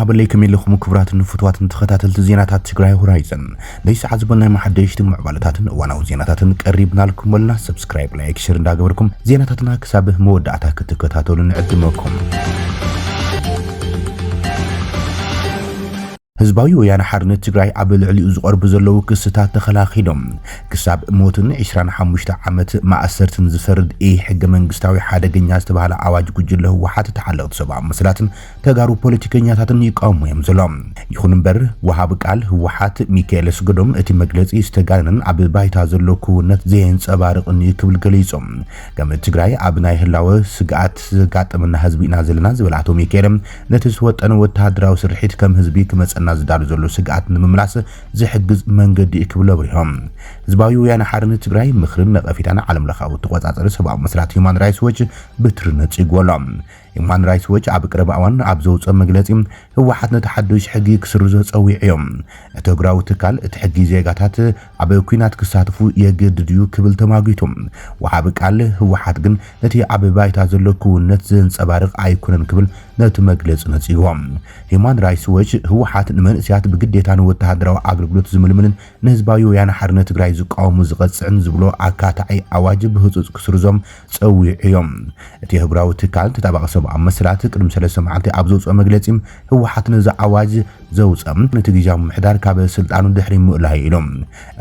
በለይ ከመይ ኣለኹም ክቡራትን ፍቱዋትን ተኸታተልቲ ዜናታት ትግራይ ሆራይዘን? ናይ ሰዓት ዝበልናዮም ሓደሽቲ ምዕባለታትን እዋናዊ ዜናታትን ቀሪብናልኩም ኣለና። ሰብስክራይብ፣ ላይክ፣ ሸር እንዳገበርኩም ዜናታትና ክሳብ መወዳእታ ክትከታተሉ ንዕድመኩም። ህዝባዊ ወያነ ሓርነት ትግራይ ኣብ ልዕሊኡ ዝቐርቡ ዘለዉ ክስታት ተኸላኺሎም፣ ክሳብ ሞትን ዕስራን ሓሙሽተ ዓመት ማእሰርትን ዝፈርድ ኢ-ሕገ መንግስታዊ ሓደገኛ ዝተባህለ ኣዋጅ ጉጅለ ህወሓት ተሓለቕቲ ሰብኣዊ መሰላትን ተጋሩ ፖለቲከኛታትን ይቃወሙ እዮም ዘለዉ። ይኹን እምበር፣ ወሃቢ ቃል ህወሓት ሚካኤል ኣስገዶም እቲ መግለጺ ዝተጋነነን ኣብ ባይታ ዘሎ ክውንነት ዘየንጸባርቕን እዩ ክብል ገሊጹ። ከም ትግራይ ኣብ ናይ ህላወ ስግኣት ዘጋጠመና ህዝቢ ኢና ዘለና ዝበለ ኣቶ ሚካኤል፣ ነቲ ዝተወጠነ ወተሃደራዊ ስርሒት ከም ህዝቢ ክመጸና ዝዳሉ ዘሎ ስግኣት ንምምላስ ዝሕግዝ መንገዲ እዩ ክብሉ ኣብሪሆም። ህዝባዊ ወያነ ሓርነት ትግራይ ምኽርን ነቐፌታን ዓለም ለኻዊ ተቖጻጸሪ ሰብኣዊ መሰላት ሂውማን ራይትስ ዎች ብትሪ ነጺጉ ኣሎ። ሂውማን ራይትስ ዎች ኣብ ቀረባ እዋን ኣብ ዘውፅኦ መግለፂ፣ ህወሓት ነቲ ሓዱሽ ሕጊ ክስርዞ ፀዊዑ እዩ። እቲ እግራዊ ትካል እቲ ሕጊ ዜጋታት ኣብ ኲናት ክሳተፉ የግድድ እዩ ክብል ተማጒቱ። ወሃቢ ቃል ህወሓት ግን ነቲ ኣብ ባይታ ዘሎ ክውንነት ዘንፀባርቕ ኣይኮነን ክብል ነቲ መግለፂ ነፂግዎ። ሂውማን ራይትስ ዎች ህወሓት ንመንእሰያት ብግዴታ ንወተሃደራዊ ኣገልግሎት ዝምልምልን ንህዝባዊ ወያነ ሓርነት ትግራይ ዝቃወሙ ዝቐፅዕን ዝብሎ ኣካታዒ ኣዋጅ ብህፁፅ ክስርዞም ፀዊዑ እዮም። እቲ ኣህጉራዊ ትካል ተጣባቒ ሰብኣዊ መሰላት ቅድሚ ሰለስተ መዓልቲ ኣብ ዘውፅኦ መግለፂ፣ ህወሓት ነዚ ኣዋጅ ዘውፀ ነቲ ግዝያዊ ምምሕዳር ካብ ስልጣኑ ድሕሪ ምእላዩ ኢሉ።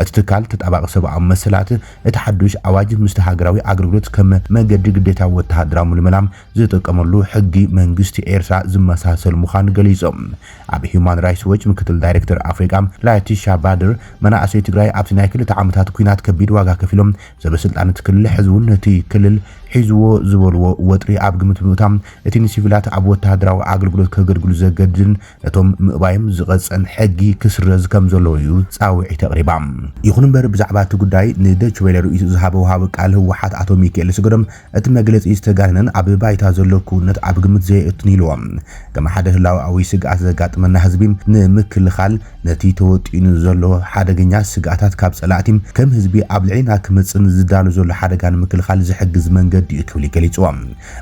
እቲ ትካል ተጣባቒ ሰብኣዊ መሰላት እቲ ሓዱሽ ኣዋጅ ምስቲ ሃገራዊ ኣገልግሎት ከም መገዲ ግዴታ ወተሃደራዊ ምልመላ ዝጥቀመሉ ሕጊ መንግስቲ ኤርትራ ዝመሳሰል ምዃኑ ገሊጹ። ኣብ ሂውማን ራይትስ ዎች ምክትል ዳይሬክተር ኣፍሪቃ ላቲሻ ባድር፣ መናእሰይ ትግራይ ኣብቲ ናይ ክልተ ዓመታት ኲናት ከቢድ ዋጋ ከፊሎም፣ ሰበ ስልጣን እቲ ክልል ሕዚ እውን ነቲ ክልል ሒዝዎ ዝበልዎ ወጥሪ ኣብ ግምት ብምእታው፣ እቲ ንሲቪላት ኣብ ወተሃደራዊ ኣገልግሎት ከገልግሉ ዘገድድን ነቶም ምእባዮም ዝቐጸን ሕጊ ክስረዝ ከም ዘለዎ እዩ ጻውዒት ኣቕሪባ። ይኹን እምበር ብዛዕባ እቲ ጉዳይ ንዶይቼ ቬለ ርእይቶ ዝሃበ ወሃቢ ቃል ህወሓት ኣቶ ሚካኤል ኣስገዶም፣ እቲ መግለጺ ዝተጋነነን ኣብ ባይታ ዘሎ ክውንነት ኣብ ግምት ዘየእቱን ኢልዎ። ከም ሓደ ህላወኣዊ ስግኣት ዘጋጥመና ህዝቢ ንምክልኻል ነቲ ተወጢኑ ዘሎ ሓደገኛ ስግኣታት ካብ ጸላእቲ ከም ህዝቢ ኣብ ልዕሊና ክመጽእን ዝዳሎ ዘሎ ሓደጋ ንምክልኻል ዝሕግዝ መንገዲ እዩ ክብል እዩ ገሊጽዎ።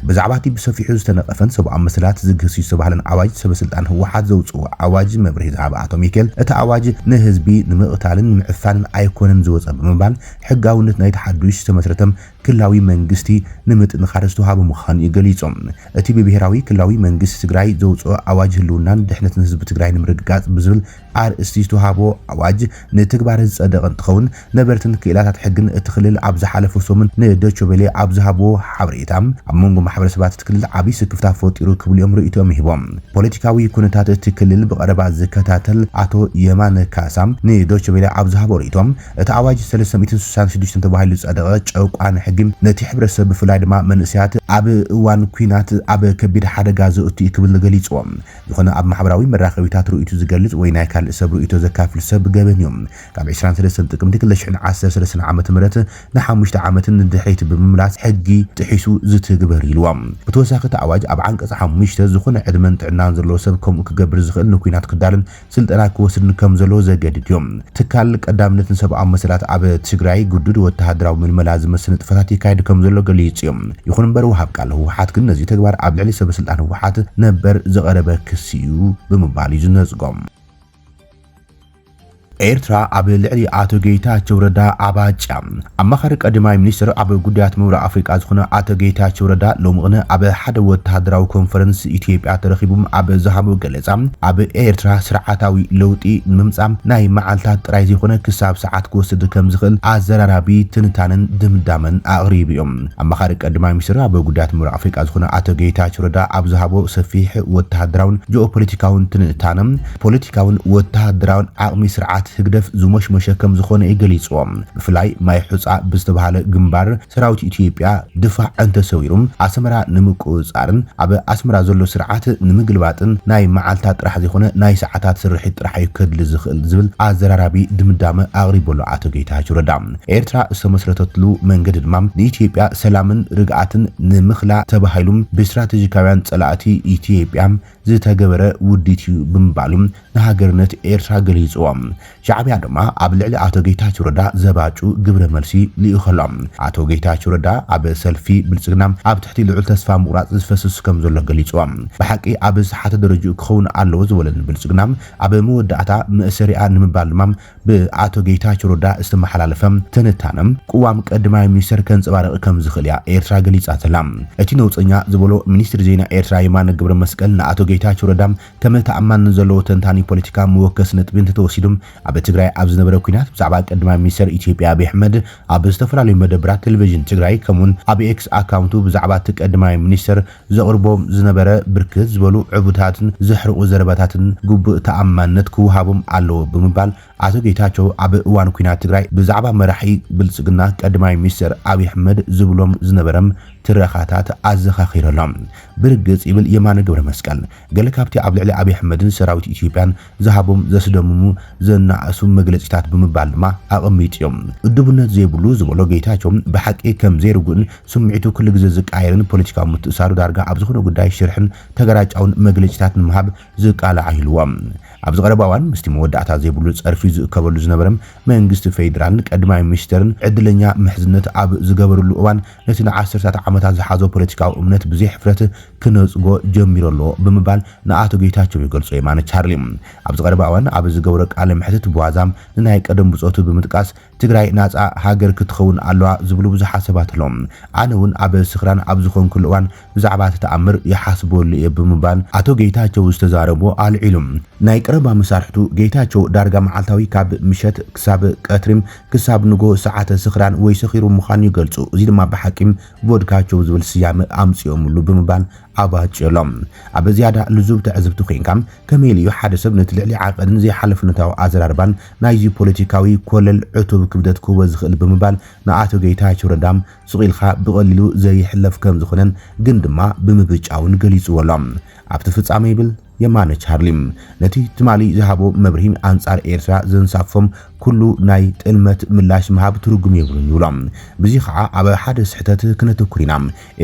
ብዛዕባ እቲ ብሰፊሑ ዝተነቐፈን ሰብኣዊ መሰላት ዝግህስ እዩ ዝተባህለን ኣዋጅ ሰበ ስልጣን ህወሓት ዘውፅኦ ኣዋጅ መብርሂ ዝሃበ ኣቶ ሚካኤል፣ እቲ ኣዋጅ ንህዝቢ ንምቕታልን ንምዕፋንን ኣይኮነን ዝወፀ ብምባል፣ ሕጋውነት ናይቲ ሓዱሽ ዝተመስረተ ክልላዊ መንግስቲ ንምጥንኻር ዝተዋሃበ ምዃኑ እዩ ገሊጹ። እቲ ብብሄራዊ ክልላዊ መንግስቲ ትግራይ ዘውፅኦ ኣዋጅ ህልውናን ድሕነትን ህዝቢ ትግራይ ንምርግጋፅ ብዝብል ኣርእስቲ ዝተዋሃቦ ኣዋጅ ንትግባረ ዝፀደቐ እንትኸውን፣ ነበርትን ክኢላታት ሕግን እቲ ክልል ኣብ ዝሓለፈ ሰሙን ንዶይቼ ቬለ ኣብ ዝሃብዎ ሓበሬታ፣ ኣብ መንጎ ማሕበረሰባት እቲ ክልል ዓብዪ ስክፍታ ፈጢሩ ክብሉ እዮም ርእይቶኦም ሂቦም። ፖለቲካዊ ኩነታት እቲ ክልል ብቐረባ ዝከታተል ኣቶ የማነ ካሳ ንዶይቼ ቬለ ኣብ ዝሃቦ ርእይቶ፣ እቲ ኣዋጅ ሰለስተ ሚእትን ስሳን ሽዱሽተን ተባሂሉ ዝጸደቐ ጨቋኒ ሕጊ ነቲ ሕብረተሰብ ብፍላይ ድማ መንእሰያት ኣብ እዋን ኲናት ኣብ ከቢድ ሓደጋ ዘእቱ እዩ ክብል ገሊጽዎ። ዝኾነ ኣብ ማሕበራዊ መራኸቢታት ርእይቱ ዝገልጽ ወይ ናይ ካልእ ሰብ ርእይቶ ዘካፍል ሰብ ገበን እዩ። ካብ ዕስራን ሰለስተን ጥቅምቲ ክልተ ሽሕን ዓሰርተ ሰለስተን ዓመተ ምህረት ንሓሙሽተ ዓመትን ንድሕሪት ብምምላስ ሕጊ ጥሒሱ ዝትግበር ኢልዎ። ብተወሳኺ እቲ ኣዋጅ ኣብ ዓንቀጽ ሓሙሽተ ዝኾነ ዕድመን ጥዕናን ዘለዎ ሰብ ከምኡ ክገብር ዝኽእል ንኲናት ክዳልን ስልጠና ክወስድን ከም ዘለዎ ዘገድድ እዩ። ትካል ቀዳምነት ንሰብኣዊ መሰላት ኣብ ትግራይ ግዱድ ወተሃደራዊ ምልመላ ዝመስል ንጥፈታት ይካየድ ከም ዘሎ ገሊጹ እዩ። ይኹን እምበር ወሃብ ቃል ህወሓት ግን ነዚ ተግባር ኣብ ልዕሊ ሰበ ስልጣን ህወሓት ነበር ዝቐረበ ክሲ እዩ ብምባል እዩ ዝነጽጎ። ኤርትራ ኣብ ልዕሊ ኣቶ ጌታቸው ረዳ ኣባጫ። ኣማኻሪ ቀዳማይ ሚኒስትር ኣብ ጉዳያት ምብራቕ ኣፍሪቃ ዝኾነ ኣቶ ጌታቸው ረዳ ሎሚ ቅነ ኣብ ሓደ ወተሃደራዊ ኮንፈረንስ ኢትዮጵያ ተረኺቦም ኣብ ዝሃቦ ገለጻ፣ ኣብ ኤርትራ ስርዓታዊ ለውጢ ንምምጻእ ናይ መዓልታት ጥራይ ዘይኮነ ክሳብ ሰዓት ክወስድ ከም ዝኽእል ኣዘራራቢ ትንታነን ድምዳመን ኣቕሪቡ እዮም። ኣማኻሪ ቀዳማይ ሚኒስትር ኣብ ጉዳያት ምብራቕ ኣፍሪቃ ዝኾነ ኣቶ ጌታቸው ረዳ ኣብ ዝሃቦ ሰፊሕ ወተሃደራውን ጂኦፖለቲካውን ትንታነ፣ ፖለቲካውን ወተሃደራውን ዓቕሚ ስርዓት ህግደፍ ዝሞሽሞሸ ከም ዝኾነ እዩ ገሊጽዎ። ብፍላይ ማይ ሑጻ ብዝተባሃለ ግንባር ሰራዊት ኢትዮጵያ ድፋዕ እንተሰዊሩ፣ ኣስመራ ንምቁጽጻርን ኣብ ኣስመራ ዘሎ ስርዓት ንምግልባጥን ናይ መዓልታት ጥራሕ ዘይኮነ ናይ ሰዓታት ስርሒት ጥራሕ እዩ ከድሊ ዝኽእል ዝብል ኣዘራራቢ ድምዳመ ኣቕሪቡ ኣሎ ኣቶ ጌታቸው ረዳ። ኤርትራ ዝተመስረተትሉ መንገዲ ድማ ንኢትዮጵያ ሰላምን ርግኣትን ንምኽላ ተባሂሉ ብስትራቴጂካውያን ጸላእቲ ኢትዮጵያ ዝተገበረ ውዲት እዩ ብምባል እዩ ንሃገርነት ኤርትራ ገሊጽዎ። ሻዕብያ ድማ ኣብ ልዕሊ ኣቶ ጌታቸው ረዳ ዘባጩ ግብረ መልሲ ልኢኹ ኣሎ። ኣቶ ጌታቸው ረዳ ኣብ ሰልፊ ብልጽግና ኣብ ትሕቲ ልዑል ተስፋ ምቑራጽ ዝፈስስ ከም ዘሎ ገሊጽዎ። ብሓቂ ኣብ ዝሓተ ደረጃ ክኸውን ኣለዎ ዝበለን ብልጽግና ኣብ መወዳእታ መእሰሪኣ ንምባል ድማ ብኣቶ ጌታቸው ረዳ ዝተመሓላለፈ ትንታነ ቅዋም ቀዳማይ ሚኒስተር ከንጸባርቕ ከም ዝኽእል እያ ኤርትራ ገሊጻ ዘላ። እቲ ነውጸኛ ዝበሎ ሚኒስትሪ ዜና ኤርትራ የማነ ገብረ መስቀል ንኣቶ ጌታቸው ረዳ ከም ተኣማንነት ዘለዎ ተንታኒ ፖለቲካ መወከሲ ነጥቢ እንተተወሲዱ፣ ኣብ ትግራይ ኣብ ዝነበረ ኲናት ብዛዕባ ቀዳማይ ሚኒስተር ኢትዮጵያ ኣብይ ኣሕመድ ኣብ ዝተፈላለዩ መደብራት ቴሌቪዥን ትግራይ ከምኡውን ኣብ ኤክስ ኣካውንቱ ብዛዕባ እቲ ቀዳማይ ሚኒስተር ዘቕርቦም ዝነበረ ብርክት ዝበሉ ዕቡታትን ዘሕርቑ ዘረባታትን ግቡእ ተኣማንነት ክወሃቦም ኣለዎ ብምባል ኣቶ ጌታቸው ኣብ እዋን ኲናት ትግራይ ብዛዕባ መራሒ ብልጽግና ቀዳማይ ሚኒስተር ኣብይ ኣሕመድ ዝብሎም ዝነበረም ትረኻታት ኣዘኻኺሩ ኣሎ። ብርግጽ ይብል የማነ ገብረ መስቀል፣ ገለ ካብቲ ኣብ ልዕሊ ኣብይ ኣሕመድን ሰራዊት ኢትዮጵያን ዝሃቦም ዘስደምሙ ዘናእሱ መግለጺታት ብምባል ድማ ኣቐሚጡ እዮም። እድቡነት ዘይብሉ ዝበሎ ጌታቸው ብሓቂ ከም ዘይርጉእን ስምዒቱ ኩሉ ግዜ ዝቃየርን ፖለቲካዊ ምትእሳሩ ዳርጋ ኣብ ዝኾነ ጉዳይ ሽርሕን ተገራጫውን መግለጺታት ንምሃብ ዝቃላዕ ኢልዎ። ኣብዚ ቀረባ እዋን ምስቲ መወዳእታ ዘይብሉ ጸርፊ ዝእከበሉ ዝነበረ መንግስቲ ፌዴራልን ቀዳማይ ሚኒስተርን ዕድለኛ ምሕዝነት ኣብ ዝገበርሉ እዋን ነቲ ንዓሰርታት ዓመታት ዝሓዞ ፖለቲካዊ እምነት ብዘይ ሕፍረት ክነጽጎ ጀሚሩ ኣሎ ብምባል ንኣቶ ጌታቸው ይገልጾ የማነ ቻርሊ። ኣብዚ ቀረባ እዋን ኣብ ዝገብሮ ቃለ መሕትት ብዋዛ ንናይ ቀደም ብጾቱ ብምጥቃስ ትግራይ ናጻ ሃገር ክትኸውን ኣለዋ ዝብሉ ብዙሓት ሰባት ኣለዉ። ኣነ እውን ኣብ ስኽራን ኣብ ዝኾንኩሉ እዋን ብዛዕባ እቲ ተኣምር ይሓስበሉ እየ ብምባል ኣቶ ጌታቸው ዝተዛረቦ ኣልዒሉ። ናይ ቀረባ መሳርሕቱ ጌታቸው ዳርጋ መዓልታዊ ካብ ምሸት ክሳብ ቀትሪ ክሳብ ንጎ ሰዓተ ስኽራን ወይ ሰኺሩ ምዃኑ ይገልጹ። እዚ ድማ ብሓቂ ቮድካቸው ዝብል ስያመ ኣምጺኦምሉ ብምባል ኣባጭ ኣሎ። ኣብ ዝያዳ ልዙብ ትዕዝብቲ ኮይንካ ከመይ ኢሉ ሓደ ሰብ ነቲ ልዕሊ ዓቐንን ዘይሓለፍነታዊ ኣዘራርባን ናይዚ ፖለቲካዊ ኮለል ዕቱብ ክብደት ክህቦ ዝኽእል ብምባል ንኣቶ ጌታቸው ረዳ ስቕ ኢልካ ብቐሊሉ ዘይሕለፍ ከም ዝኾነን ግን ድማ ብምብጫውን ገሊጽዎ ኣሎ። ኣብቲ ፍጻመ ይብል የማነ ቻርሊ ነቲ ትማሊ ዝሃቦ መብርሂ ኣንጻር ኤርትራ ዘንሳፎም ኩሉ ናይ ጥልመት ምላሽ ምሃብ ትርጉም የብሉን ይብሎ። ብዚ ኸዓ ኣብ ሓደ ስሕተት ክነተኩር ኢና።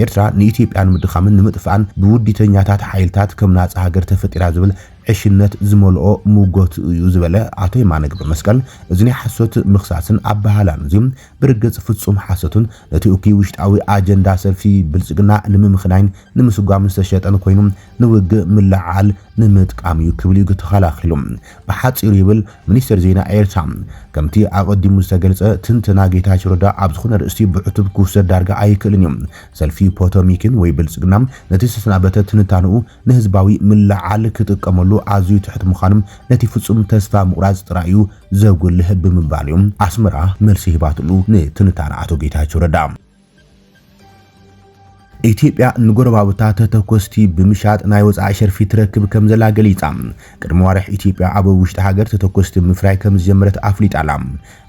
ኤርትራ ንኢትዮጵያ ንምድኻምን ንምጥፋእን ብውዲተኛታት ሓይልታት ከም ናጻ ሃገር ተፈጢራ ዝብል ዕሽነት ዝመልኦ ምጎት እዩ ዝበለ ኣቶ የማነ ገብረ መስቀል፣ እዚ ናይ ሓሶት ምኽሳስን ኣበሃህላን እዚ ብርግጽ ፍጹም ሓሶትን ነቲ እኩይ ውሽጣዊ ኣጀንዳ ሰልፊ ብልጽግና ንምምኽናይን ንምስጓምን ዝተሸጠን ኮይኑ ንውግእ ምልዓል ንምጥቃም እዩ ክብል እዩ ተኸላኺሉ። ብሓጺሩ ይብል ሚኒስትር ዜና ኤርትራ። ከምቲ ኣቐዲሙ ዝተገልጸ ትንተና ጌታቸው ረዳ ኣብ ዝኾነ ርእስቲ ብዕቱብ ክውሰድ ዳርጋ ኣይክእልን እዩ። ሰልፊ ፖቶሚክን ወይ ብልጽግና ነቲ ዝተሰናበተ ትንታንኡ ንህዝባዊ ምልዓል ክጥቀመሉ ኣዝዩ ትሑት ምዃኑ ነቲ ፍጹም ተስፋ ምቑራጽ ጥራይ እዩ ዘጉልህ ብምባል እዩ ኣስመራ መልሲ ሂባትሉ ንትንታነ ኣቶ ጌታቸው ረዳ። ኢትዮጵያ ንጎረባብታ ተተኮስቲ ብምሻጥ ናይ ወጻኢ ሸርፊ ትረክብ ከም ዘላ ገሊጻ። ቅድሚ ዋርሕ ኢትዮጵያ ኣብ ውሽጢ ሃገር ተተኮስቲ ምፍራይ ከም ዝጀመረት ኣፍሊጣ ኣላ።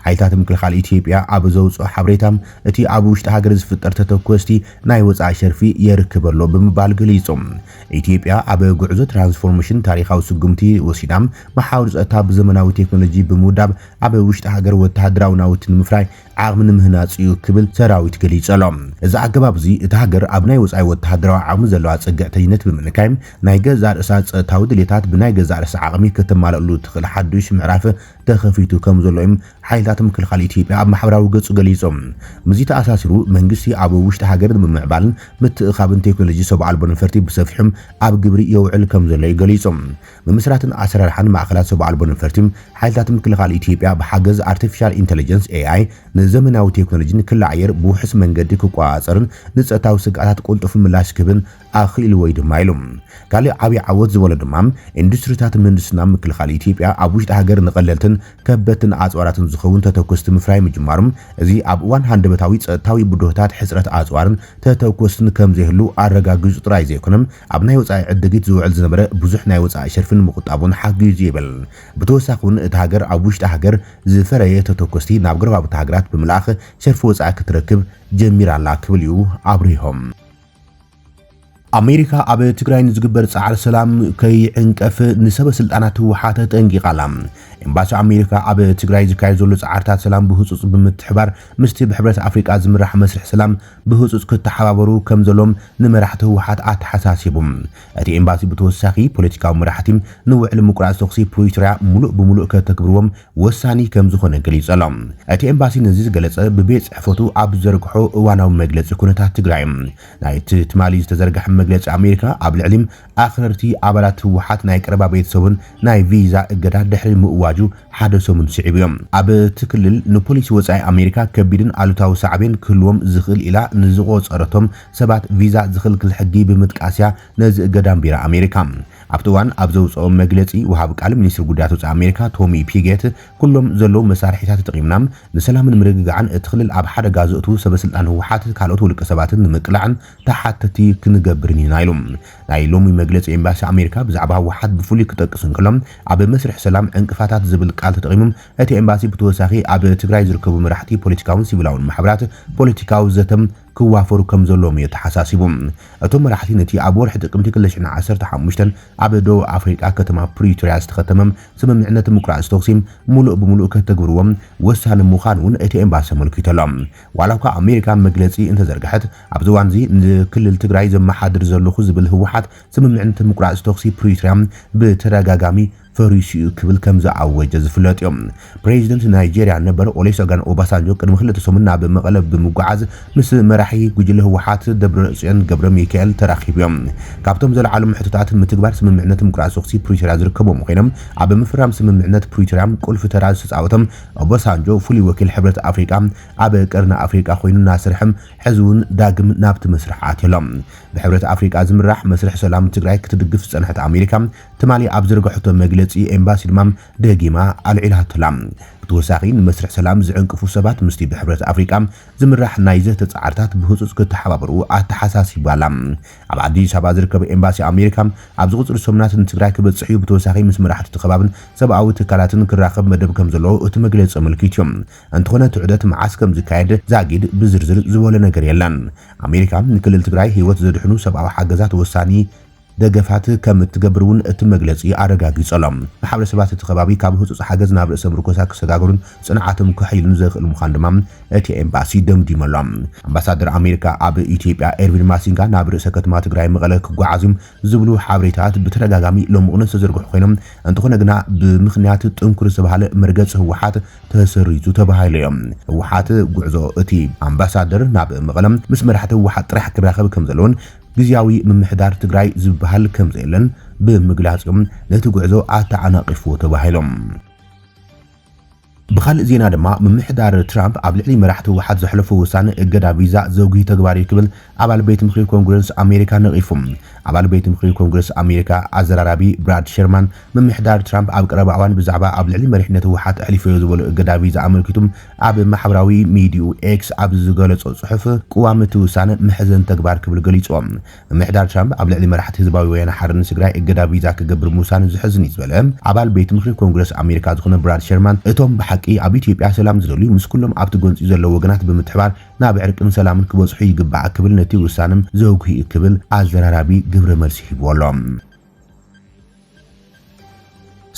ሓይልታት ምክልኻል ኢትዮጵያ ኣብ ዘውፅኦ ሓበሬታ፣ እቲ ኣብ ውሽጢ ሃገር ዝፍጠር ተተኮስቲ ናይ ወጻኢ ሸርፊ የርክብ ኣሎ ብምባል ገሊጹ። ኢትዮጵያ ኣብ ጉዕዞ ትራንስፎርሜሽን ታሪኻዊ ስጉምቲ ወሲዳ፣ መሓውር ጸጥታ ብዘመናዊ ቴክኖሎጂ ብምውዳብ ኣብ ውሽጢ ሃገር ወተሃደራዊ ናውቲ ንምፍራይ ዓቕሚ ንምህናጽ እዩ ክብል ሰራዊት ገሊጹ ኣሎ። እዚ ኣገባብ እዚ እታ ሃገር ኣብ ናይ ወጻኢ ወተሃደራዊ ዓቕሚ ዘለዋ ጽግዕተኝነት ብምንካይ ናይ ገዛእ ርእሳ ጸጥታዊ ድሌታት ብናይ ገዛእ ርእሳ ዓቕሚ ከተማልኣሉ ትኽእል ሓዱሽ ምዕራፍ ተኸፊቱ ከም ዘሎ እዮም ሓይልታት ምክልኻል ኢትዮጵያ ኣብ ማሕበራዊ ገጹ ገሊጾም። ምስዚ ተኣሳሲሩ መንግስቲ ኣብ ውሽጢ ሃገር ንምምዕባልን ምትእኻብን ቴክኖሎጂ ሰብ ኣልቦ ነፈርቲ ብሰፊሑ ኣብ ግብሪ የውዕል ከም ዘሎ እዩ ገሊጹ። ምምስራትን ኣሰራርሓን ማእኸላት ሰብ ኣልቦ ነፈርቲ ሓይልታት ምክልኻል ኢትዮጵያ ብሓገዝ ኣርቲፊሻል ኢንተለጀንስ ኤ ኣይ ንዘመናዊ ቴክኖሎጂን ክሊ ኣየር ብውሑስ መንገዲ ክቆጻጸርን ንጸጥታዊ ስግኣታት ቅልጡፍ ምላሽ ክህብን ኣኽኢልዎ እዩ ድማ ኢሉ። ካልእ ዓብዪ ዓወት ዝበሎ ድማ ኢንዱስትሪታት ምህንድስና ምክልኻል ኢትዮጵያ ኣብ ውሽጢ ሃገር ንቐለልትን ከበድትን ኣጽዋራትን ዝኸውን ተተኮስቲ ምፍራይ ምጅማሩ፣ እዚ ኣብ እዋን ሃንደበታዊ ጸጥታዊ ብድሆታት ሕጽረት ኣጽዋርን ተተኮስትን ከም ዘይህሉ ኣረጋጊጹ ጥራይ ዘይኮነ፣ ኣብ ናይ ወጻኢ ዕድጊት ዝውዕል ዝነበረ ብዙሕ ናይ ወጻኢ ሸርፊ ንምቑጣብ እውን ሓጊዙ ይብል። ብተወሳኺ እውን እታ ሃገር ኣብ ውሽጢ ሃገር ዝፈረየ ተተኮስቲ ናብ ጎረባብቲ ሃገራት ብምልኣኽ ሸርፊ ወጻኢ ክትረክብ ጀሚራ ኣላ ክብል እዩ ኣብሪሆም። ኣሜሪካ ኣብ ትግራይ ንዝግበር ጻዕሪ ሰላም ከይዕንቀፍ ንሰበ ስልጣናት ህወሓት ኣጠንቂቓ ኣላ። ኤምባሲ ኣሜሪካ ኣብ ትግራይ ዝካየድ ዘሎ ጻዕርታት ሰላም ብህጹጽ ብምትሕባር ምስቲ ብሕብረት ኣፍሪቃ ዝምራሕ መስርሕ ሰላም ብህጹጽ ክተሓባበሩ ከም ዘሎም ንመራሕቲ ህወሓት ኣተሓሳሲቡ። እቲ ኤምባሲ ብተወሳኺ ፖለቲካዊ መራሕቲ ንውዕል ምቁራጽ ተኹሲ ፕሪቶርያ ምሉእ ብምሉእ ከተግብርዎም ወሳኒ ከም ዝኾነ ገሊጹ ኣሎ። እቲ ኤምባሲ ነዚ ዝገለጸ ብቤት ጽሕፈቱ ኣብ ዘርግሖ እዋናዊ መግለጺ ኩነታት ትግራይ። ናይቲ ትማሊ ዝተዘርግሐ መግለጺ ኣሜሪካ ኣብ ልዕሊ ኣኽረርቲ ኣባላት ህወሓት ናይ ቀረባ ቤተሰቡን ናይ ቪዛ እገዳ ድሕሪ ምእዋጁ ሓደ ሰሙን ስዒቡ እዮም። ኣብ እቲ ክልል ንፖሊሲ ወጻኢ ኣሜሪካ ከቢድን ኣሉታዊ ሳዕቤን ክህልዎም ዝኽእል ኢላ ንዝቖጸረቶም ሰባት ቪዛ ዝኽልክል ሕጊ ብምጥቃስ እያ ነዚ እገዳ ኣንቢራ ኣሜሪካ። ኣብቲ እዋን ኣብ ዘውፅኦ መግለፂ ወሃቢ ቃል ሚኒስትሪ ጉዳያት ወፃኢ ኣሜሪካ ቶሚ ፒጌት ኩሎም ዘለዉ መሳርሒታት ተጠቒምና ንሰላምን ምርግጋዕን እቲ ክልል ኣብ ሓደጋ ዘእትዉ ሰበ ስልጣን ህወሓት ካልኦት ውልቀ ሰባትን ንምቅላዕን ተሓተቲ ክንገብርን ኢና ኢሉ። ናይ ሎሚ መግለፂ ኤምባሲ ኣሜሪካ ብዛዕባ ህወሓት ብፍሉይ ክጠቅስ እንከሎ ኣብ መስርሕ ሰላም ዕንቅፋታት ዝብል ቃል ተጠቒሙ። እቲ ኤምባሲ ብተወሳኺ ኣብ ትግራይ ዝርከቡ መራሕቲ ፖለቲካውን ሲቪላውን ማሕበራት ፖለቲካዊ ዘተም ክዋፈሩ ከም ዘለዎም እዩ ተሓሳሲቡ። እቶም መራሕቲ ነቲ ኣብ ወርሒ ጥቅምቲ ክልተ ሽሕን ዓሰርተ ሓሙሽተን ኣብ ደቡብ ኣፍሪቃ ከተማ ፕሪቶርያ ዝተኸተመ ስምምዕነት ምቁራጽ ተኹሲ ምሉእ ብምሉእ ከተግብርዎም ወሳኒ ምዃኑ እውን እቲ ኤምባሲ ኣመልኪቱ ኣሎ። ዋላ እኳ ኣሜሪካ መግለጺ እንተዘርግሐት፣ ኣብዚ እዋን እዚ ንክልል ትግራይ ዘመሓድር ዘለኹ ዝብል ህወሓት ስምምዕነት ምቁራጽ ተኹሲ ፕሪቶርያ ብተደጋጋሚ ፈሪሱ እዩ ክብል ከም ዝኣወጀ ዝፍለጥ እዩ። ፕሬዚደንት ናይጄርያ ነበር ኦሌሰጋን ኦባሳንጆ ቅድሚ ክልተ ሰሙን ናብ መቐለ ብምጉዓዝ ምስ መራሒ ጉጅለ ህወሓት ደብረጽዮን ገብረ ሚካኤል ተራኺቡ እዮም። ካብቶም ዘለዓሎም ሕቶታት ምትግባር ስምምዕነት ምቁራጽ ተኹሲ ፕሪቶርያ ዝርከብዎም ኮይኖም ኣብ ምፍራም ስምምዕነት ፕሪቶርያ ቁልፊ ተራ ዝተጻወቶም ኦባሳንጆ ፍሉይ ወኪል ሕብረት ኣፍሪቃ ኣብ ቀርኒ ኣፍሪቃ ኮይኑ እናሰርሐ ሕዚ እውን ዳግም ናብቲ መስርሕ ኣትዩ ኣሎ። ብሕብረት ኣፍሪቃ ዝምራሕ መስርሕ ሰላም ትግራይ ክትድግፍ ዝጸንሐት ኣሜሪካ ትማሊ ኣብ ዘርገሐቶ መግለጺ ኤምባሲ ድማ ደጊማ ኣልዒላቶላ። ብተወሳኺ ንመስርሕ ሰላም ዝዕንቅፉ ሰባት ምስቲ ብሕብረት ኣፍሪቃ ዝምራሕ ናይ ዘተ ጻዕርታት ብህጹጽ ክተሓባበሩ ኣተሓሳሲባላ። ኣብ ኣዲስ ኣበባ ዝርከብ ኤምባሲ ኣሜሪካ ኣብዚ ቁጽሪ ሰሙናት ንትግራይ ክበጽሕ እዩ። ብተወሳኺ ምስ መራሕቲ ከባብን ሰብኣዊ ትካላትን ክራኸብ መደብ ከም ዘለዎ እቲ መግለጺ ኣመልኪቱ እዩ። እንተኾነ እቲ ዑደት መዓስ ከም ዝካየድ ዛጊድ ብዝርዝር ዝበሎ ነገር የለን። ኣሜሪካ ንክልል ትግራይ ህይወት ዘድሕኑ ሰብኣዊ ሓገዛት ወሳኒ ደገፋት ከም እትገብር እውን እቲ መግለጺ ኣረጋጊጹ ኣሎ። ማሕበረሰባት እቲ ከባቢ ካብ ህጹጽ ሓገዝ ናብ ርእሰ ምርኮሳ ክሰጋገሩን ጽንዓቶም ከሐይሉን ዘኽእል ምዃኑ ድማ እቲ ኤምባሲ ደምዲሙ ኣሎ። ኣምባሳደር ኣሜሪካ ኣብ ኢትዮጵያ ኤርቪን ማሲንጋ ናብ ርእሰ ከተማ ትግራይ መቐለ ክጓዓዝ እዩ ዝብሉ ሓበሬታት ብተደጋጋሚ ሎምቕነ ዝተዘርግሑ ኮይኖም፣ እንተኾነ ግና ብምኽንያት ጥንኩር ዝተባሃለ መርገጺ ህወሓት ተሰሪዙ ተባሂሉ እዮም። ህወሓት ጉዕዞ እቲ ኣምባሳደር ናብ መቐለ ምስ መራሕቲ ህወሓት ጥራሕ ክራኸብ ከም ዘለዎን ግዝያዊ ምምሕዳር ትግራይ ዝበሃል ከም ዘየለን ብምግላጽ እዮም ነቲ ጉዕዞ ኣተዓናቒፍዎ ተባሂሎም። ብኻልእ ዜና ድማ ምምሕዳር ትራምፕ ኣብ ልዕሊ መራሕቲ ህወሓት ዘሕለፎ ውሳነ እገዳ ቪዛ ዘጉሂ ተግባር እዩ ክብል ኣባል ቤት ምኽሪ ኮንግረስ ኣሜሪካ ነቒፉ። ኣባል ቤት ምኽሪ ኮንግረስ ኣሜሪካ ኣዘራራቢ ብራድ ሸርማን ምምሕዳር ትራምፕ ኣብ ቀረባ እዋን ብዛዕባ ኣብ ልዕሊ መሪሕነት ህወሓት ኣሕሊፈዮ ዝበሎ እገዳ ቪዛ ኣመልኪቱ ኣብ ማሕበራዊ ሚዲኡ ኤክስ ኣብ ዝገለጾ ጽሑፍ ቅዋም እቲ ውሳነ መሕዘን ተግባር ክብል ገሊጽዎ። ምምሕዳር ትራምፕ ኣብ ልዕሊ መራሕቲ ህዝባዊ ወያነ ሓርነት ትግራይ እገዳ ቪዛ ክገብር ምውሳኑ ዘሕዝን እዩ ዝበለ ኣባል ቤት ምኽሪ ኮንግረስ ኣሜሪካ ዝኾነ ብራድ ሸርማን፣ እቶም ብሓቂ ኣብ ኢትዮጵያ ሰላም ዝደልዩ ምስ ኩሎም ኣብቲ ጎንፂ ዘለዉ ወገናት ብምትሕባር ናብ ዕርቅን ሰላምን ክበፅሑ ይግባእ ክብል ነቲ ውሳነ ዘውግህ እዩ ክብል ኣዘራራቢ ግብረ መልሲ ሂብዎ ኣሎ።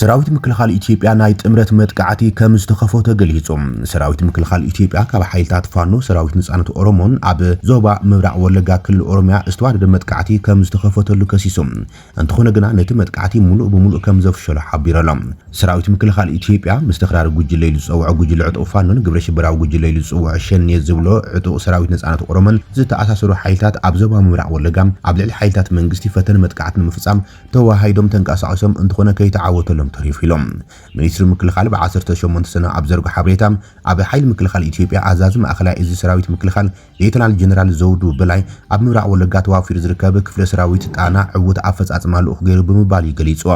ሰራዊት ምክልኻል ኢትዮጵያ ናይ ጥምረት መጥቃዕቲ ከም ዝተኸፎ ተገሊጹ። ሰራዊት ምክልኻል ኢትዮጵያ ካብ ሓይልታት ፋኖ፣ ሰራዊት ነጻነት ኦሮሞን ኣብ ዞባ ምብራቕ ወለጋ ክልል ኦሮሚያ ዝተዋደደ መጥቃዕቲ ከም ዝተኸፈተሉ ከሲሱ። እንተኾነ ግና ነቲ መጥቃዕቲ ሙሉእ ብሙሉእ ከም ዘፍሸሎ ሓቢሩ ኣሎ። ሰራዊት ምክልኻል ኢትዮጵያ ምስ ተኽራሪ ጉጅለ ኢሉ ዝጸውዖ ጉጅለ ዕጡቕ ፋኖን ግብረ ሽበራዊ ጉጅለ ኢሉ ዝጽውዖ ሸኔ ዝብሎ ዕጡቕ ሰራዊት ነጻነት ኦሮሞን ዝተኣሳሰሩ ሓይልታት ኣብ ዞባ ምብራቕ ወለጋ ኣብ ልዕሊ ሓይልታት መንግስቲ ፈተነ መጥቃዕቲ ንምፍጻም ተዋሃሂዶም ተንቀሳቒሶም እንተኾነ ከይተዓወተሎም ተሪፉ ኢሎም። ሚኒስትሪ ምክልኻል ብዓሰርተ ሸሞንተ ሰነ ኣብ ዘርጎ ሓበሬታ ኣብ ሓይሊ ምክልኻል ኢትዮጵያ ኣዛዚ ማእኸላይ እዚ ሰራዊት ምክልኻል ሌተናል ጀነራል ዘውዱ በላይ ኣብ ምብራቕ ወለጋ ተዋፊሩ ዝርከብ ክፍለ ሰራዊት ጣና ዕዉት ኣፈጻጽማ ልኡኽ ገይሩ ብምባል እዩ ገሊፅዎ።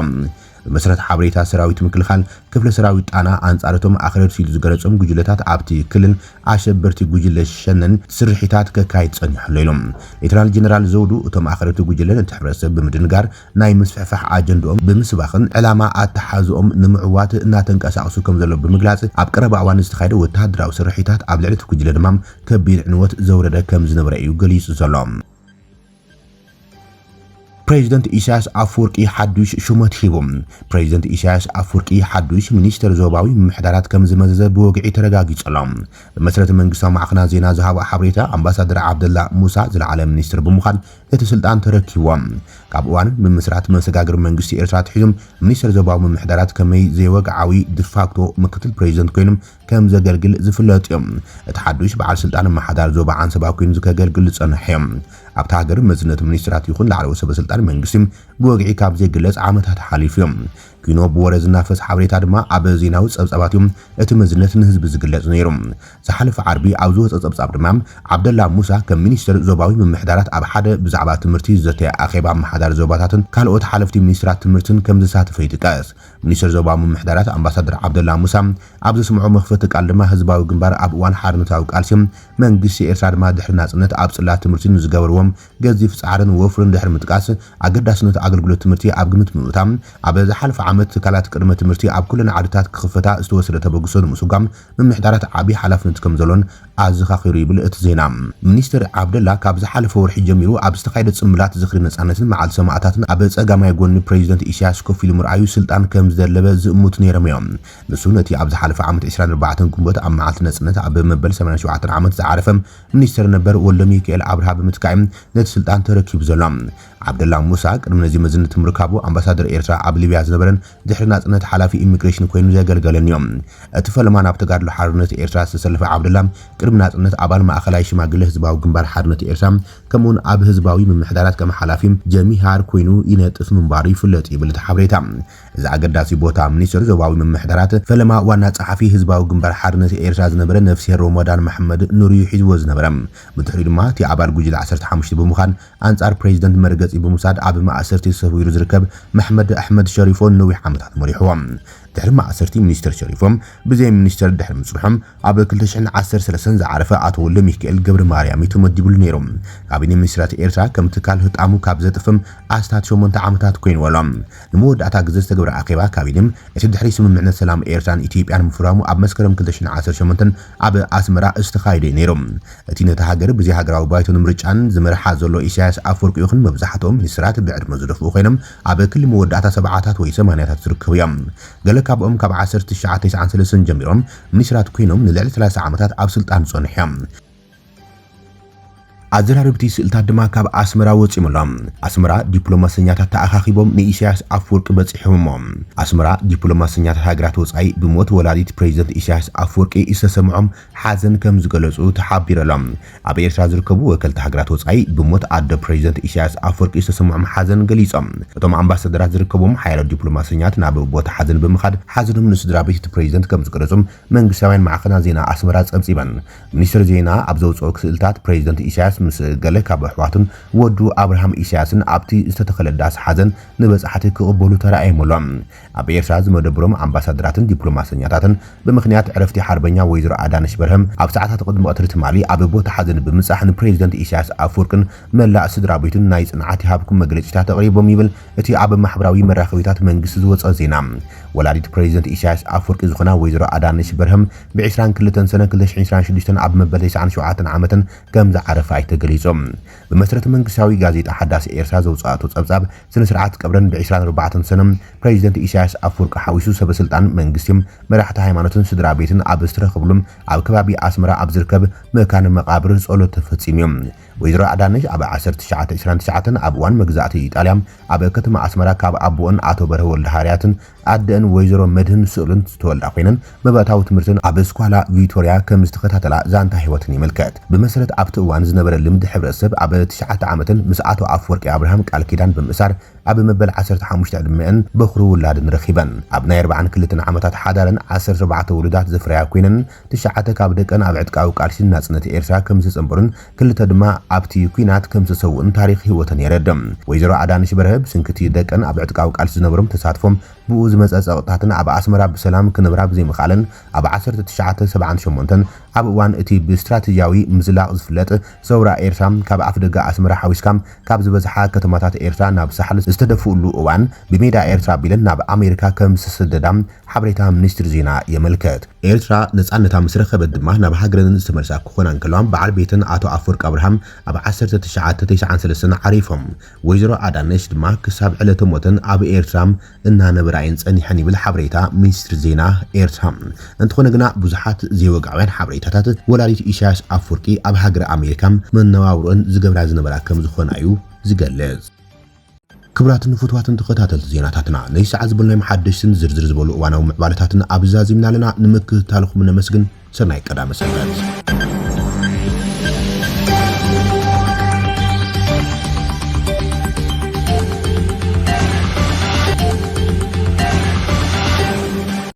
ብመሰረት ሓበሬታ ሰራዊት ምክልኻል ክፍለ ሰራዊት ጣና ኣንጻር እቶም ኣኽረርቲ ኢሉ ዝገለጾም ጉጅለታት ኣብቲ ክልል ኣሸበርቲ ጉጅለ ሸነን ስርሒታት ከካይድ ጸኒሑ ኣሎ ኢሎም። ሌተናል ጀነራል ዘውዱ እቶም ኣኽረርቲ ጉጅለ ነቲ ሕብረተሰብ ብምድንጋር ናይ ምስፍሕፋሕ ኣጀንድኦም ብምስባኽን ዕላማ ኣተሓዝኦም ንምዕዋት እናተንቀሳቐሱ ከም ዘለዉ ብምግላጽ ኣብ ቀረባ እዋን ዝተኻየደ ወተሃደራዊ ስርሒታት ኣብ ልዕሊ እቲ ጉጅለ ድማ ከቢድ ዕንወት ዘውረደ ከም ዝነበረ እዩ ገሊጹ ዘሎ። ፕሬዚደንት ኢሳያስ ኣፈወርቂ ሓዱሽ ሹመት ሂቡ። ፕሬዚደንት ኢሳያስ ኣፈወርቂ ሓዱሽ ሚኒስተር ዞባዊ ምምሕዳራት ከም ዝመዘዘ ብወግዒ ተረጋጊጹ ኣሎ። ብመሰረት መንግስታዊ ማዕኸናት ዜና ዝሃቦ ሓበሬታ፣ ኣምባሳደር ዓብደላ ሙሳ ዝለዓለ ሚኒስትር ብምዃን እቲ ስልጣን ተረኪብዎ። ካብ እዋን ምምስራት መሰጋገሪ መንግስቲ ኤርትራ ኣትሒዙ፣ ሚኒስተር ዞባዊ ምምሕዳራት ከመይ ዘይወግዓዊ ዲፋክቶ ምክትል ፕሬዚደንት ኮይኑ ከም ዘገልግል ዝፍለጥ እዩ። እቲ ሓዱሽ በዓል ስልጣን ኣመሓዳሪ ዞባ ዓንሰባ ኮይኑ ከገልግል ዝጸንሐ እዩ። ኣብታ ሃገር መዝነት ሚኒስትራት ይኹን ላዕለዎት ሰበ ስልጣን መንግስቲ ብወግዒ ካብ ዘይግለጽ ዓመታት ሓሊፉ እዩ። ኪኖ ብወረ ዝናፈስ ሓበሬታ ድማ ኣብ ዜናዊ ጸብጻባት እዩ እቲ መዝነት ንህዝቢ ዝግለጽ ነይሩ። ዝሓለፈ ዓርቢ ኣብ ዝወጸ ጸብጻብ ድማ፣ ዓብደላ ሙሳ ከም ሚኒስትር ዞባዊ ምምሕዳራት ኣብ ሓደ ብዛዕባ ትምህርቲ ዝዘተየ ኣኼባ ኣመሓዳሪ ዞባታትን ካልኦት ሓለፍቲ ሚኒስትራት ትምህርትን ከም ዝሳተፈ ይጥቀስ። ሚኒስትር ዞባዊ ምምሕዳራት ኣምባሳደር ዓብደላ ሙሳ ኣብ ዘስምዖ መኽፈቲ ቃል ድማ፣ ህዝባዊ ግንባር ኣብ እዋን ሓርነታዊ ቃልሲ፣ መንግስቲ ኤርትራ ድማ ድሕሪ ናጽነት ኣብ ጽላት ትምህርቲ ንዝገበርዎም ገዚፍ ጻዕርን ወፍርን ድሕሪ ምጥቃስ፣ ኣገዳስነት ኣገልግሎት ትምህርቲ ኣብ ግምት ብምእታው፣ ኣብ ዝሓለፈ ዓመት ትካላት ቅድመ ትምህርቲ ኣብ ኩለን ዓድታት ክኽፈታ ዝተወሰደ ተበግሶ ንምስጓም ምምሕዳራት ዓቢ ሓላፍነት ከም ዘሎን ኣዘኻኺሩ ይብል እቲ ዜና። ሚኒስትር ዓብደላ፣ ካብ ዝሓለፈ ወርሒ ጀሚሩ ኣብ ዝተኻየደ ጽምብላት ዝኽሪ ነጻነትን መዓልቲ ሰማእታትን ኣብ ጸጋማይ ጎኒ ፕሬዚደንት ኢሳያስ ኮፍ ኢሉ ምርኣዩ ስልጣን ከም ዝደለበ ዝእምቱ ነይሮም እዮም። ንሱ ነቲ ኣብ ዝሓለፈ ዓመት ዕስራን ኣርባዕተን ግንቦት ኣብ መዓልቲ ነጻነት ኣብ መበል ሰማንያን ሸውዓተን ዓመት ዝዓረፈ ሚኒስተር ነበር ወልደሚካኤል ኣብርሃ ብምትካእ ነቲ ስልጣን ተረኪቡ ዘሎ። ዓብደላ ሙሳ ቅድሚ ነዚ መዝነት ምርካቡ ኣምባሳደር ኤርትራ ኣብ ሊብያ ዝነበረን ድሕሪ ናጽነት ሓላፊ ኢሚግሬሽን ኮይኑ ዘገልገለን እዩ። እቲ ፈለማ ናብ ተጋድሎ ሓርነት ኤርትራ ዝተሰለፈ ዓብደላ፣ ቅድሚ ናጽነት ኣባል ማእኸላይ ሽማግለ ህዝባዊ ግንባር ሓርነት ኤርትራ፣ ከምኡውን ኣብ ህዝባዊ ምምሕዳራት ከም ሓላፊ ጀሚሃር ኮይኑ ይነጥፍ ምንባሩ ይፍለጥ ይብል እቲ ሓበሬታ። እዚ ኣገዳሲ ቦታ ሚኒስትር ዞባዊ ምምሕዳራት፣ ፈለማ ዋና ጸሓፊ ህዝባዊ ግንባር ሓርነት ኤርትራ ዝነበረ ነፍስሄር ሮሞዳን መሐመድ ኑር እዩ ሒዝዎ ዝነበረ። ብድሕሪኡ ድማ እቲ ኣባል ጉጅለ ዓሰርተ ሓሙሽተ ብምዃን ኣንጻር ፕሬዚደንት መርገጺ ብምውሳድ ኣብ ማእሰርቲ ተሰዊሩ ዝርከብ መሕመድ ኣሕመድ ሸሪፎ ንነዊሕ ዓመታት መሪሕዎ። ድሕሪ ማእሰርቲ ሚኒስተር ሸሪፎም ብዘይ ሚኒስተር ድሕሪ ምጽንሖም፣ ኣብ ክልተ ሽሕን ዓሰርተ ሰለስተን ዝዓረፈ ኣቶ ወልደ ሚካኤል ገብረ ማርያም እዩ ተመዲብሉ ነይሩ። ካቢኔ ሚኒስትራት ኤርትራ ከም ትካል ህጣሙ ካብ ዘጥፍም ኣስታት ሸሞንተ ዓመታት ኮይንዎ ኣሎ። ንመወዳእታ ግዜ ዝተገብረ ኣኼባ ካቢኔ፣ እቲ ድሕሪ ስምምዕነት ሰላም ኤርትራን ኢትዮጵያን ምፍራሙ ኣብ መስከረም ክልተ ሽሕን ዓሰርተ ሸሞንተን ኣብ ኣስመራ ዝተኻየደ እዩ ነይሩ። እቲ ነታ ሃገር ብዘይ ሃገራዊ ባይቶን ምርጫን ዝመርሓ ዘሎ ኢሳያስ ኣፈወርቂ ይኹን መብዛሕትኦም ሚኒስትራት ብዕድመ ዝደፍኡ ኮይኖም ኣብ ክሊ መወዳእታ ሰብዓታት ወይ ሰማንያታት ዝርከቡ እዮም። ገለ ካብኦም ካብ ዓሰርተ ትሽዓተ ተስዓን ሰለስተን ጀሚሮም ሚኒስትራት ኮይኖም ንልዕሊ ሰላሳ ዓመታት ኣብ ስልጣን ዝጸንሑ እዮም። ኣዘራረብቲ ስእልታት ድማ ካብ ኣስመራ ወጺኦም ኣለዉ። ኣስመራ ዲፕሎማሰኛታት ተኣኻኺቦም ንኢሳያስ ኣፈወርቂ በጺሖምዎ። ኣስመራ ዲፕሎማሰኛታት ሃገራት ወጻኢ ብሞት ወላዲት ፕሬዚደንት ኢሳያስ ኣፈወርቂ ዝተሰምዖም ሓዘን ከም ዝገለጹ ተሓቢሩ ኣሎ። ኣብ ኤርትራ ዝርከቡ ወከልቲ ሃገራት ወጻኢ ብሞት ኣደ ፕሬዚደንት ኢሳያስ ኣፈወርቂ ዝተሰምዖም ሓዘን ገሊጾም። እቶም ኣምባሳደራት ዝርከብዎም ሓያሎ ዲፕሎማሰኛት ናብ ቦታ ሓዘን ብምኻድ ሓዘኖም ንስድራ ቤት እቲ ፕሬዚደንት ከም ዝገለጹ መንግስታውያን ማዕኸናት ዜና ኣስመራ ጸብጺበን። ሚኒስትር ዜና ኣብ ዘውጽኦ ስእልታት፣ ፕሬዚደንት ኢሳያስ ምስ ገለ ካብ ኣሕዋቱን ወዱ ኣብርሃም ኢሳያስን ኣብቲ ዝተተኸለ ዳስ ሓዘን ንበጻሕቲ ክቕበሉ ተራእዮም ኣሎ። ኣብ ኤርትራ ዝመደብሮም ኣምባሳደራትን ዲፕሎማሰኛታትን ብምኽንያት ዕረፍቲ ሓርበኛ ወይዘሮ ኣዳነሽ በርሀም ኣብ ሰዓታት ቅድሚ ቀትሪ ትማሊ ኣብ ቦታ ሓዘን ብምብጻሕ ንፕሬዚደንት ኢሳያስ ኣፈወርቅን መላእ ስድራ ቤቱን ናይ ጽንዓት ይሃብኩም መግለጺታት ኣቕሪቦም ይብል እቲ ኣብ ማሕበራዊ መራኸቢታት መንግስቲ ዝወጸ ዜና። ወላዲት ፕሬዚደንት ኢሳያስ ኣፈወርቂ ዝኾና ወይዘሮ ኣዳነሽ በርሀም ብ ዕስራን ክልተን ሰነ ክልተ ሽሕን ዕስራን ሽዱሽተን ኣብ መበል ተስዓን ሸውዓተን ዓመተን ከም ዝዓረፋ እዩ ተገሊጹ። ብመሰረት መንግስታዊ ጋዜጣ ሓዳስ ኤርትራ ዘውጽኣቶ ጸብጻብ፣ ስነ ስርዓት ቀብረን ብ ዕስራን ኣርባዕተን ሰነ ፕሬዚደንት ኢሳያስ ኣፈወርቂ ሓዊሱ ሰበ ስልጣን መንግስቲ፣ መራሕቲ ሃይማኖትን ስድራ ቤትን ኣብ ዝተረኸብሉ ኣብ ከባቢ ኣስመራ ኣብ ዝርከብ መካነ መቓብር ጸሎት ተፈጺሙ እዩ። ወይዘሮ ኣዳነሽ ኣብ ዓሰርተ ትሽዓተ ዕስራን ትሽዓተን ኣብ እዋን መግዛእቲ ኢጣልያ ኣብ ከተማ ኣስመራ ካብ ኣቦኦን ኣቶ በርሀ ወልደሃርያትን ኣደአን ወይዘሮ መድህን ስእሉን ዝተወልዳ ኮይነን፣ መባእታዊ ትምህርተን ኣብ ስኳላ ቪቶርያ ከም ዝተኸታተላ ዛንታ ህይወተን ይምልከት። ብመሰረት ኣብቲ እዋን ዝነበረ ልምዲ ሕብረተሰብ፣ ኣብ ትሽዓተ ዓመተን ምስ ኣቶ ኣፈወርቂ ኣብርሃም ቃል ኪዳን ብምእሳር ኣብ መበል ዓሰርተ ሓሙሽተ ዕድመአን በኹሪ ውላድን ረኺበን። ኣብ ናይ ኣርባዓን ክልተን ዓመታት ሓዳረን ዓሰርተ ኣርባዕተ ውሉዳት ዘፍረያ ኮይነን፣ ትሽዓተ ካብ ደቀን ኣብ ዕጥቃዊ ቃልሲ ናጽነት ኤርትራ ከም ዝተጸንበሩን ክልተ ድማ ኣብቲ ኲናት ከም ዝተሰውኡን ታሪኽ ህይወተን የረድእ። ወይዘሮ ኣዳነሽ በርሀ ብሰንኪ እቲ ደቀን ኣብ ዕጥቃዊ ቃልሲ ዝነበሮም ተሳትፎም ብኡ ዝመጸ ጸቕጥታትን ኣብ ኣስመራ ብሰላም ክነብራ ብዘይምኽኣለን ኣብ ዓሰርተ ትሽዓተ ሰብዓን ሸሞንተን ኣብ እዋን እቲ ብስትራተጂያዊ ምዝላቕ ዝፍለጥ ሰውራ ኤርትራ ካብ ኣፍደገ ኣስመራ ሓዊስካ ካብ ዝበዝሓ ከተማታት ኤርትራ ናብ ሳሕል ዝተደፍኡሉ እዋን ብሜዳ ኤርትራ ኣቢለን ናብ ኣሜሪካ ከም ዝተሰደዳ ሓበሬታ ሚኒስትሪ ዜና የመልክት። ኤርትራ ነጻነታ ምስ ረኸበት ድማ ናብ ሃገረን ዝተመልሳ ክኾና እንከለዋ በዓል ቤተን ኣቶ ኣፈወርቂ ኣብርሃም ኣብ ዓሰርተ ትሽዓተ ተስዓን ሰለስተን ዓሪፎም። ወይዘሮ ኣዳነች ድማ ክሳብ ዕለተ ሞተን ኣብ ኤርትራ እናነበራ እየን ጸኒሐን ይብል ሓበሬታ ሚኒስትሪ ዜና ኤርትራ። እንተኾነ ግና ብዙሓት ዘይወግዓውያን ሓበሬታታት ወላዲት ኢሳያስ ኣፈወርቂ ኣብ ሃገረ ኣሜሪካ መነባብሮን ዝገብራ ዝነበራ ከም ዝኾና እዩ ዝገልጽ። ክቡራትን ፍቱዋትን ተኸታተልቲ ዜናታትና፣ ነዚ ሰዓት ዝበልናዮም ሓደሽትን ዝርዝር ዝበሉ እዋናዊ ምዕባለታትን ኣብ ዛዚምና ኣለና። ንምክትታልኹም ነመስግን። ሰናይ ቀዳመ ሰንበት።